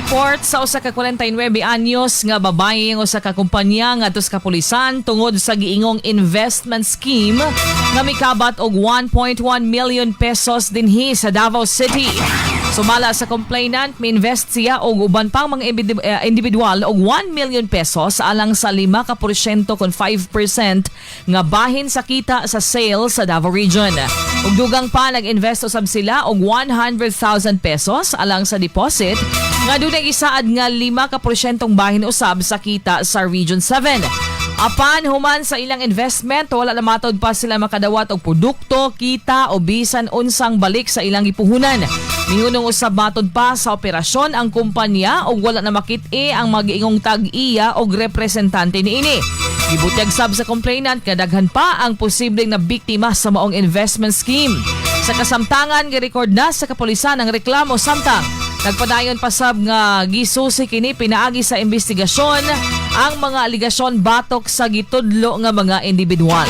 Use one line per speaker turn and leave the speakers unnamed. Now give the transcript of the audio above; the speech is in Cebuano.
Gi-report sa 1 ka 49 anyos nga babae ang usa ka kumpanya ngadto sa kapulisan tungod sa giingong investment scheme nga mikabat og 1.1 million pesos dinhi sa Davao City. Sumala sa complainant, mi-invest siya og uban pang mga individual og 1 million pesos alang sa 5% kon 5% nga bahin sa kita sa sales sa Davao Region. Ug dugang pa, nag-invest usab sila og 100,000 pesos alang sa deposit nga dunay gisaad nga 5 ka porsyentong bahin usab sa kita sa Region 7. Apan human sa ilang investment, wala na matod pa sila makadawat og produkto, kita o bisan unsang balik sa ilang gipuhunan. Mihunong usab matod pa sa operasyon ang kumpanya ug wala na makit-i ang magiingong tag-iya og representante niini. Gibutyag sab sa complainant nga daghan pa ang posibleng na biktima sa maong investment scheme. Sa kasamtangan, girecord na sa kapulisan ang reklamo samtang nagpadayon pa sab nga gisusi kini pinaagi sa investigasyon ang mga aligasyon batok sa gitudlo nga mga individual.